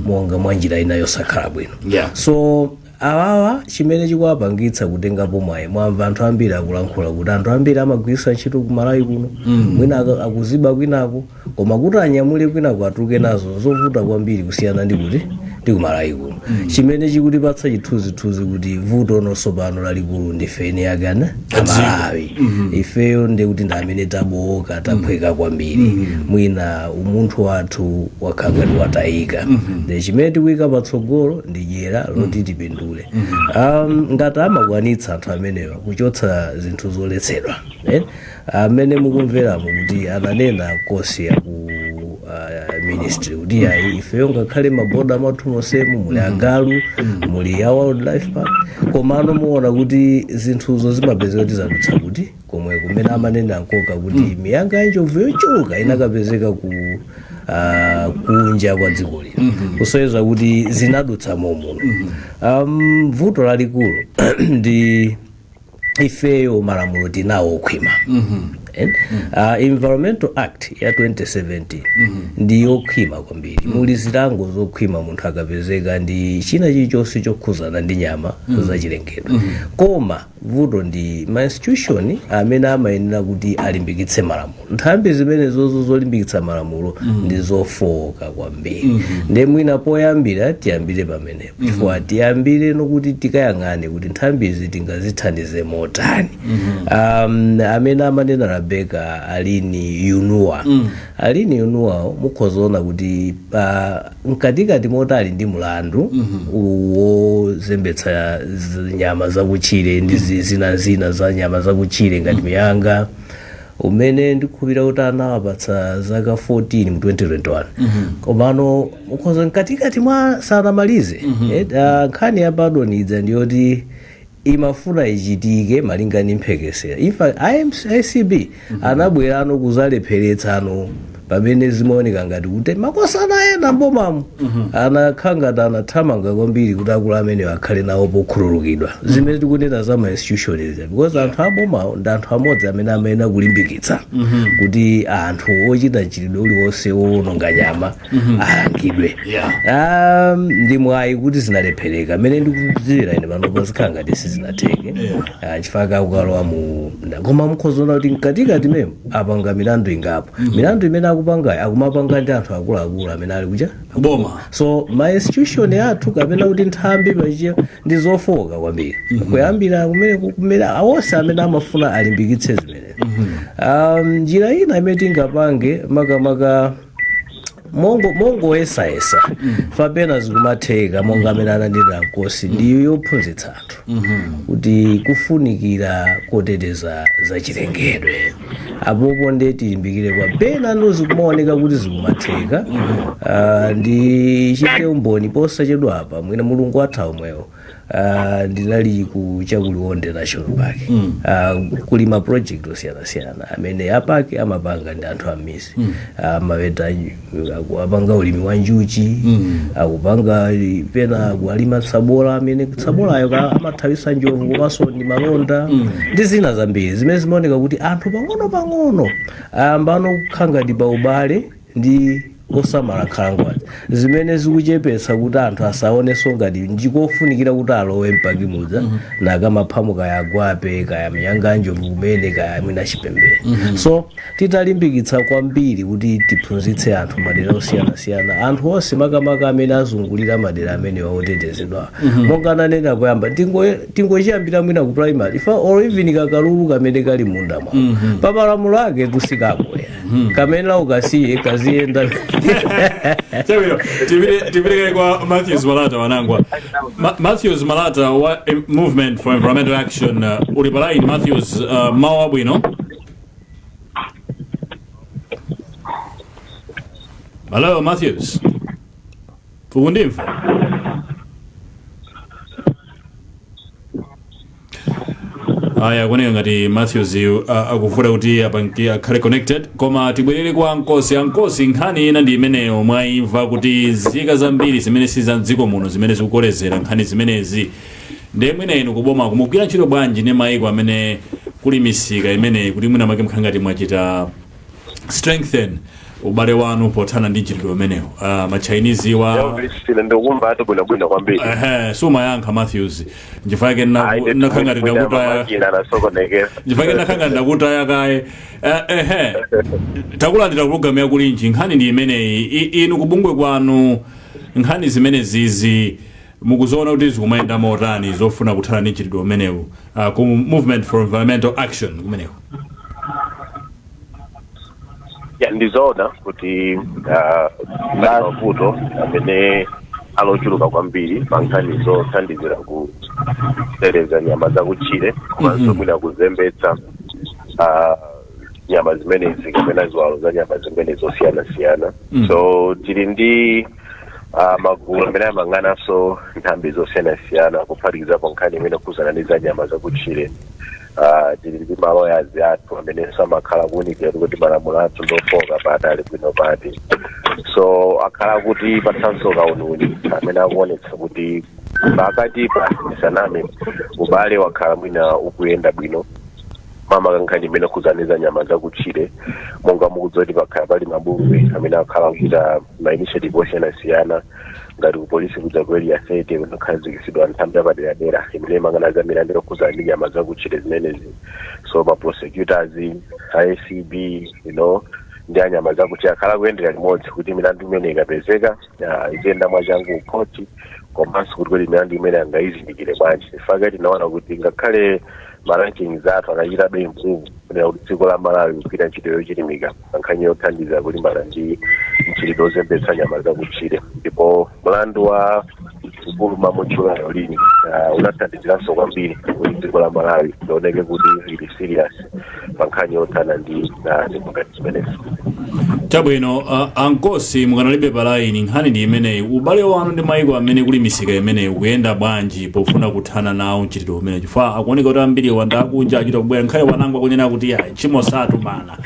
monga mwa njira ina yosakhala bwino. So awawa chimene chikuwapangitsa kutengapo mwayi, mwamva anthu ambiri akulankhula kuti anthu ambiri amagwiritsa ntchito ku Malawi kuno, mwina akuziba kwinako, koma kuti anyamule kwinako atuluke nazo zovuta kwambiri kusiyana ndi kuti ndi ku Malawi kuno. Chimene chikutipatsa chithunzithunzi kuti vuto nonso pano lalikulu ndife eni yake ana Amalawi. Ifeyo ndi kuti ndi amene tabowoka, taphweka kwambiri, mwina umunthu wathu wakhala ngati watayika. Ndi chimene tikuyika patsogolo ndi dyera loti tipindule. Ngati amakwanitsa anthu amenewa kuchotsa zinthu zoletsedwa, eh? Amene mukumveramo kuti ananena kosi ya ku ministry kuti ayi, ifeyo ngakhale maboda mwathu monsemu muli agalu, muli ya wildlife park, komano muona kuti zinthuzo zimapezeka kuti zadutsa kuti komwe kumene amanena nkoka kuti miyanga ya njovu yochuluka inakapezeka ku kunja kwa dziko lino, kusonyeza kuti zinadutsa momuno. Vuto lalikulu ndi ifeyo, malamulo tinawo okhwima. Environmental Act ya 2017 ndi yokhwima kwambiri. Muli zilango zokhwima munthu akapezeka ndi china chilichonse chokhuzana ndi nyama zachilengedwe. Koma vuto ndi ma institution amene amayenera kuti alimbikitse malamulo, nthambi zimene zozo zolimbikitsa malamulo ndi zofowoka kwambiri. Ndi mwina poyambira tiyambire pamenepo, chifukwa tiyambire nokuti tikayang'ane kuti nthambizi tingazithandize motani. Amene amanena Rebecca Alini Yunua, Alini Yunuwawo mukhozaona kuti mkatikati motali ndi mulandu wozembetsa nyama zakutchire ndi zinazina za nyama zakutchire ngati miyanga, umene ndikukhulupirira kuti anawapatsa zaka 14 mu 2021, komano mukhoza mkatikati mwa sanamalize. Nkhani ya pardon idza ndiyoti imafuna ichitike malinga ndi mphekesera. In fact, ACB anabwerano kuzalepheretsano Pamene zimaoneka ngati kuti makosana ena mbomamo anakhala ngati anathamanga kwambiri kuti akulu amenewo akhale nawo pokhululukidwa, zimene tikunena za ma institution izi, because anthu abomawo ndi anthu amodzi amene amayenera kulimbikitsa kuti anthu ochita mchitidwe uliwonse wowononga nyama alangidwe. Ndi mwayi kuti zinalephereka. Mmene ndikudziwira ine panopo, zikhala ngati sizinatheke. Chifukwa akukalowa mu koma mukhozaona kuti mkatikati memo apanga milandu ingapo. Milandu imene akupangayi akumapanga ndi anthu akuluakulu amene ali kucha kuboma. So ma institution athu, kapena kuti nthambi pachiya, ndi zofowoka kwambiri, kuyambira kumene awonse amene amafuna alimbikitse zimene. Njira ina imene tingapange, makamaka mongoyesayesa fapena zikumatheka, monga amene anandira Nkosi, ndiyo yophunzitsa anthu kuti kufunikira koteteza zachilengedwe. Apopo nde tilimbikire kwa pena ndo zikumaoneka kuti zikumatheka. Ndi chite umboni, posachedwa apa, mwina Mulungu atha omwewo, ndinali ku chakuliwonde National Park. Kuli ma project osiyanasiyana amene a park amapanga ndi anthu amisi. Amaweta, apanga ulimi wa njuchi, akupanga pena akualima tsabola, amene tsabolayo amathawisa njovu, komanso ndi malonda ndi zina zambiri zimene zimaoneka kuti anthu pang'ono pang'ono ayambano kukhala ngati pa ubale ndi osamala nkhalangozi, zimene zikuchepetsa kuti anthu asaonenso ngati ndikofunikira kuti alowe m'park muja nakamaphamu, kaya agwape, kaya mnyanga njovu kumene, kaya mwina chipembere. So titalimbikitsa kwambiri kuti tiphunzitse anthu madera osiyanasiyana, anthu onse makamaka amene azungulira madera amene waotetezedwa, monga ananena poyamba, tingochiyambira mwina ku primary ifa or even kakalulu kamene kali munda mwawo, pamalamulo ake tusikakoya kamene ukasiye kaziyenda. Chabwino, tipite kwa Matthews Malata Wanangwa. Matthews Malata wa Movement for Environmental Action, uli pa line Matthews? Mawu abwino. Hello Matthews, ukundimva? Aya, kuoneka ngati Matthews akuvuta kuti apange akhale connected, koma tibwerere kwa Ankosi. Ankosi, nkhani ina ndi imeneyo mwayimva kuti nzika zambiri zimene si za mdziko muno zimene zikukolezera nkhani zimenezi. Ndiye mwina inu kuboma kumugwira ntchito bwanji ndi mayiko amene kuli misika imeneyi, kuti mwina make mkhala ngati mwachita strengthen ubale wanu pothana ndi mchitidwe umenewu, ma Chinese wa? Elvis, ine ndikumva ati bwinobwino kwambiri. Ehe, sumayankha Matthews, nchifukwa chake nakhala ngati ndakutaya. Makina anasokonekera. Nchifukwa chake nakhala ngati ndakutaya kaye. Ehe, takulandira programu yakulinji. Nkhani ndi imeneyi. Inu kubungwe kwanu, nkhani zimene zizi mukuzoona kuti zikumayenda motani, zofuna kuthana ndi mchitidwe umenewu, ku Movement for Environmental Action kumeneku? Ya, ndizoona kuti pali mavuto amene alochuluka kwambiri pa nkhani zothandizira kuteteza nyama zakutchire, komanso mwina kuzembetsa nyama zimenezi kapena ziwalo za nyama zimene zosiyanasiyana. So tili ndi magulu amene amayang'ananso nthambi zosiyanasiyana, kuphatikizapo nkhani imene ikhuzana ndi za nyama zakutchire. Tili ndi ma lawyers athu amenenso amakhala kuwunikira kuti malamulo athu ndofoka pati, ali bwino pati. So akhala kuti patsanso kauniuni amene akuonetsa kuti pakatipa, tisaname, ubale wakhala mwina ukuyenda bwino, makamaka nkhani imene ikhuzana za nyama zakutchire. Monga mukudziwa kuti pakhala pali mabungwe amene akhala kuchita ma initiative osiyanasiyana, ngati ku polisi kuja ku Area 30 kunakhazikitsidwa nthambi yapaderadera imene imayang'ana za milandu yokhuzana ndi nyama zakutchire zimenezi. So ma prosecutors, ACB, ndi anyama zakutchire akhala kuyendera limodzi kuti milandu imene ikapezeka iziyenda mwachangu kukhoti, komanso kuti milandu imene angayizindikire bwanji. Ifake tinaona kuti ngakhale ma rankings athu akachitabe improve, kunena kuti dziko la Malawi kugwira ntchito yochilimika pa nkhani yothandiza kulimbana ndi mchitidwe ozembetsa nyama zakutchire. Ndipo mlandu wa mkulu mutchulayo lini unathandiziranso kwambiri kuti dziko la Malawi lioneke kuti lili serious pa nkhani yothana ndi zinthu ngati zimenezi. Chabwino. Ankosi, mukanalibe pa line, nkhani ndi imeneyi: ubale wanu ndi maiko amene kuli misika imeneyi ukuyenda bwanji pofuna kuthana nawo mchitidwe umene? Chifukwa akuoneka kuti ambiri wanda akunja achita kubwera. Nkhale Wanangwa kunena kuti ya tchimo satumana.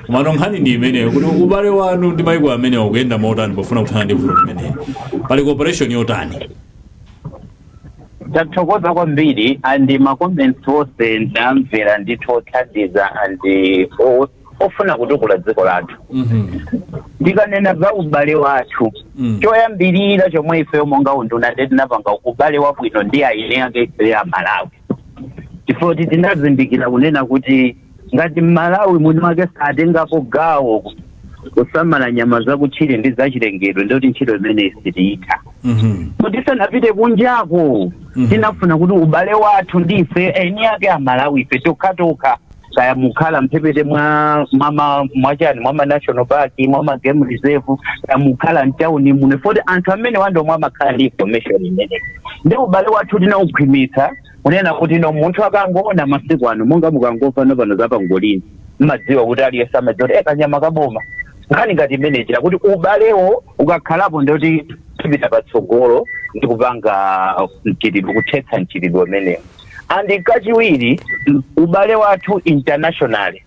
Komano nkhani ndi imeneyo, kuti ubale wanu ndi maiko amenewa ukuyenda motani pofuna kuthana ndi vuto limeneyi? Pali cooperation yotani? Tathokoza kwambiri, and ma comments onse ndamvera ndithu, othandiza and ofuna kutukula dziko lathu. Ndikanena za ubale wathu, choyambirira chomwe ife monga unduna tinapanga ubale wabwino ndi aine ake ife ya Malawi, chifukwa kuti tinazindikira kunena kuti ngati Mmalawi mwini wake satengapo gawo kusamala nyama zakutchire ndi zachilengedwe, ndikuti ntchito imeneyi sitiyitha. Kuti tisanapite kunjako, tinafuna kuti ubale wathu ndife eni ake Amalawi, ife tokhatokha, kaya mukhala mphepete mwa mwa mwachani, mwa ma national park, mwa ma game reserve, kaya mukhala mtawuni muno, foti anthu amene wando mwa amakhala ndi information imeneyi. Ndi ubale wathu tinawukhwimitsa kunena kuti no, munthu akangoona masiku ano, monga mukangomva no pano za pangolini, mmadziwa kuti aliyense amadziwa kuti kanyama kaboma. Nkhani ngati imeneyi, kuti ubalewo ukakhalapo, ndikuti tipita patsogolo ndi kupanga mchitidwe, kuthetsa mchitidwe umenewo. And kachiwiri, ubale wathu internationally,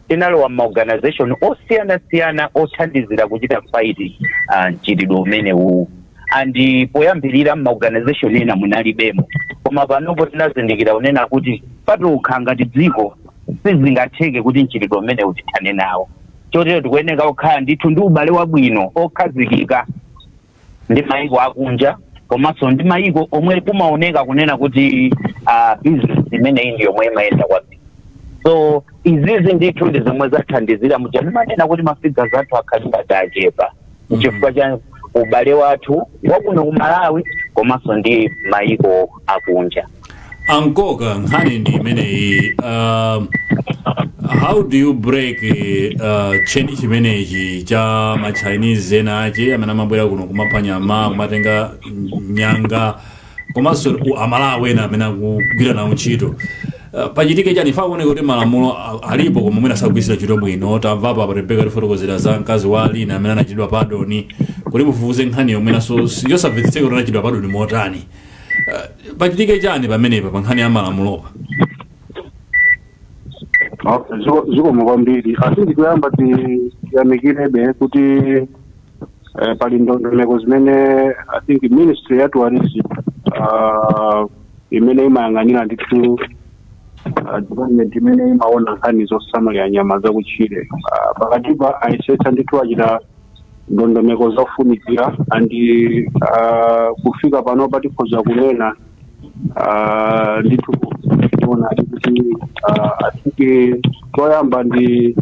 tinalowa maorganization osiyanasiyana othandizira kuchita fight mchitidwe umenewu. And poyambirira maorganization ena munalibemo, koma panopo tinazindikira kunena kuti patokha ngati dziko sizingatheke kuti mchitidwe umenewu tithane nawo. Chotero tikuyeneka kukhala ndithu ndi ubale wabwino okhazikika ndi maiko akunja, komanso ndi maiko omwe kumaoneka kunena kuti business imeneyi ndi yomwe imayenda kwambiri. So izizi ndithu ndi zomwe zathandizira muja ndimanena kuti ma figures athu akhali ngati achepa, chifukwa cha ubale wathu wakuno ku Malawi komanso ndi maiko akunja. Ankoka, nkhani ndi imeneyi, how do you break chain chimenechi cha ma Chinese ena ache amene amabwera kuno kumapha nyama, kumatenga nyanga, komanso Amalawi ena amene akugwira nawo ntchito? Pachitike chani? Fa kuoneka kuti malamulo alipo, koma mwina sakugwiritsa ntchito bwino. Tamvapo apa Rebeka tifotokozera za mkazi wa Lina amene anachitidwa pardon. Kuti mufufuze nkhani yomwenaso yosamvetsetseka kuti anachitidwa pardon motani. Pachitike chani pamenepa pa nkhani ya malamulopa? Okay, zikomo kwambiri. Asi ndikuyamba tiyamikirebe kuti pali ndondomeko zimene I think Ministry ya Tourism, imene imayang'anira ndithu, department imene imaona nkhani zosamalira nyama zakutchire, pakatipa ayesetsa ndithu, achita ndondomeko zofunikira, and kufika panopa tikhoza kunena ndithu kuona kuti I think choyamba ndi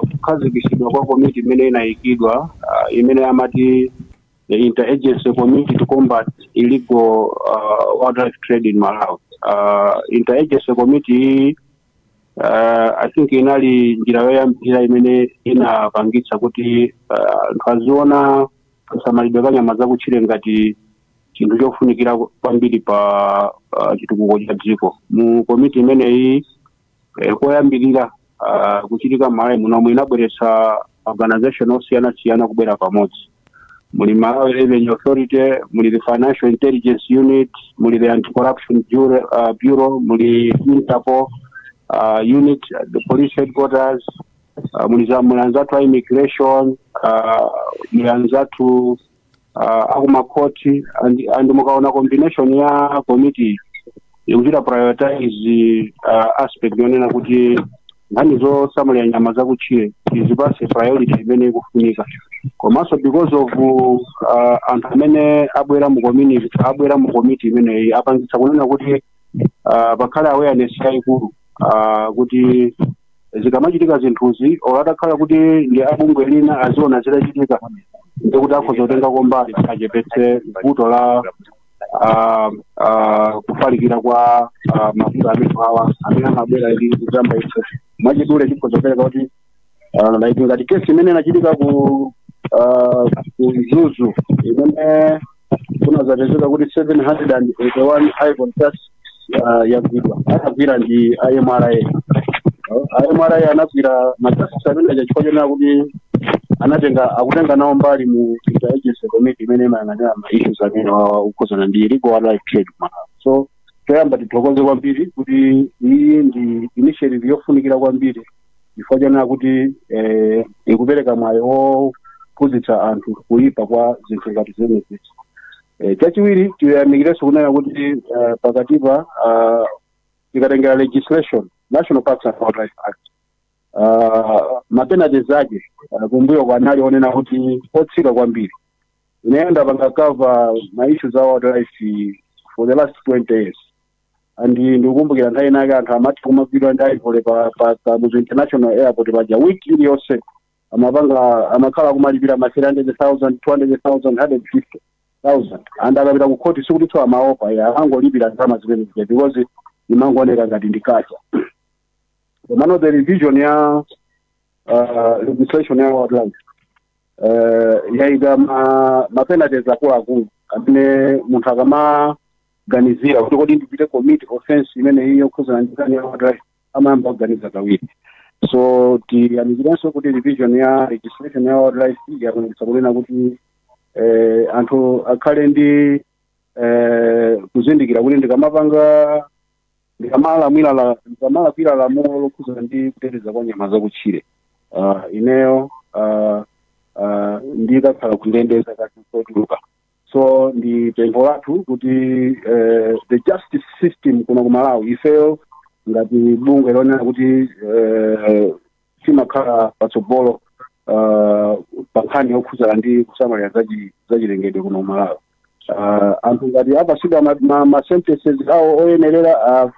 kukhazikitsidwa kwa komiti imene inayikidwa, imene amati the Interagency Committee to Combat Illegal Wildlife Trade in Malawi. Interagency committee iyi, I think inali njira yoyambirira imene inapangitsa kuti anthu aziona kasamalidwe ka nyama zakutchire ngati chinthu chofunikira kwambiri pa chitukuko cha dziko. Mu komiti imeneyi, koyambirira kuchitika m'Malawi munomwe, inabweretsa organization osiyanasiyana kubwera pamodzi. Muli Malawi Revenue Authority, muli the Financial Intelligence Unit, muli the Anti-Corruption Bureau, muli Interpol unit, the police headquarters, muli za muli anzathu a immigration, muli anzathu akumakhoti. And mukaona combination ya committee, ikuchita prioritize aspect yonena kuti nkhani zosamalira nyama zakutchire izipase priority imene ikufunika. Komanso because of anthu amene abwera mu community, abwera mu committee imeneyi, apangitsa kunena kuti pakhale awareness yayikulu kuti zikamachitika zinthuzi, or atakhala kuti ndi abungwe lina, aziona zitachitika ndikuti akhoza kutenga mbali, achepetse vuto la kufalikira kwa mavuto amene awa amene amabwera ndi kuzamba ife. Mwachidule, chikhoza kupereka kuti like ngati kesi imene inachitika ku Mzuzu, imene kunazapezeka kuti 781 ivory tusks yagwidwa, anagwira ndi iMRA. iMRA anagwira ma tusks amene aja chifukwa chonena kuti anatenga, akutenga nawo mbali mu interagency committee imene imayang'anira ma issues amene wakukhuzana ndi illegal wildlife trade Malawi. So choyamba tithokoze kwambiri kuti iyi ndi initiative yofunikira kwambiri. Chifukwa chonena kuti ikupereka mwayi wophunzitsa anthu kuyipa kwa zinthu ngati zimenezi. Chachiwiri, tiyamikirenso kunena kuti pakatipa, tikatengera legislation, National Parks and Wildlife Act, ma penalties ake kumbuyo kwanali onena kuti otsika kwambiri. Ineyo ndapanga cover ma issues a wildlife for the last 20 years, and ndikukumbukira nthawi inake anthu amati kumagwidwa ndi ivory pa Kamuzu International Airport paja, week iliyonse amapanga amakhala kumalipira ma 300,000, 200,000, 150,000, and akapita ku court sikuti amaopa ya, amangolipira ndalama zimene zija because imangooneka ngati ndi kacha. Komano the revision ya legislation ya wildlife yayika ma penalties akuluakulu amene munthu akamaganizira kuti kodi ndipite commit offense imene iyo yokhuzana ndi nkhani ya wildlife, amayamba kuganiza kawiri. So tiyamikirenso kuti revision ya legislation ya wildlife yakonetsa kunena kuti anthu akhale ndi kuzindikira kuti ndikamapanga, ndikamalamwira la ndikamalakwira lamulo lokhuzana ndi kuteteza kwa nyama zakutchire, ineyo ndikakhala kundende zaka zochuluka. So ndi pempho lathu kuti the justice system kuno ku Malawi, ifeyo ngati bungwe lonena kuti timakhala patsogolo pa nkhani yokhuzana ndi kusamalira zachilengedwe kuno ku Malawi, anthu ngati apasidwa ma sentences awo oyenerera,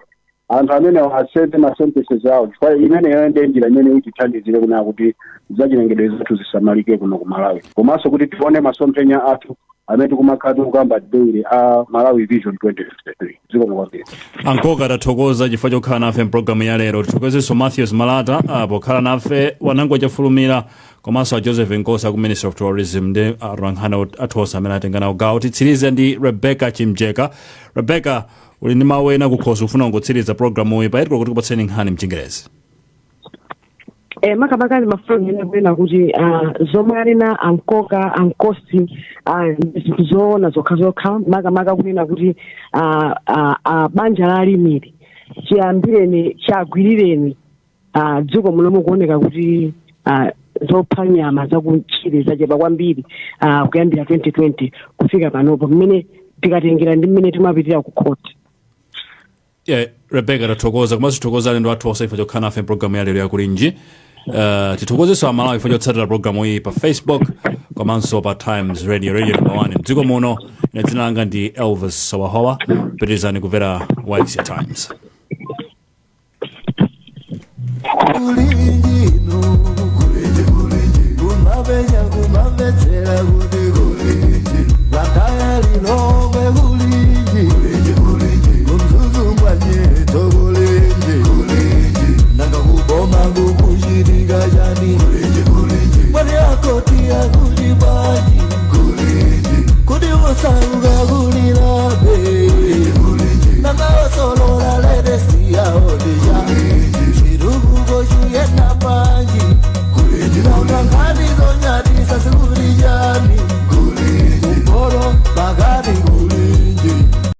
anthu amene asente ma sentences awo, chifukwa imeneyo ndiye njira imene itithandizire kunena kuti zachilengedwe zathu zisamalike kuno ku Malawi, komanso kuti tione masomphenya athu amene tikumakhala tikukamba daily a Malawi Vision 2053. Zikomo kwambiri. Ankoka, tathokoza chifukwa chokhala nafe mpulogalamu ya lero. Tithokozenso Matthews Malata pokhala nafe, Wanangwa Chafulumira komanso a Joseph Nkosa ku Ministry of Tourism ndi atolankhani athu onse amene atenga nawo gawo. Titsirize ndi Rebecca Chimjeka. Rebecca, uli ndi mawu ena kukhosi, ufuna kungotsiriza programu iyi paitiko kuti kupatseni nkhani mchingerezi? Makamaka ndimafuna kunena kuti zomwe alina ankoka ankosi ndi zinthu zoona zokhazokha, makamaka kunena kuti banja la alimiri chiyambireni chagwirireni dziko muno mukuoneka kuti zopha nyama zakutchire zachepa kwambiri kuyambira 2020 kufika panopo, mmene tikatengera ndi mmene timapitira ku court. Yeah, Rebecca, tathokoza, komanso tithokoza alendo athu onse chifukwa chokhala nafe mpulogalamu ya lero yakulinji. Tithokozenso Amalawi chifukwa chotsatira programu iyi pa Facebook komanso pa Times Radio, radio number 1 mdziko muno. Ine dzina langa ndi Elvis Sawahowa. Pitirizani kumvera Wailesi ya Times.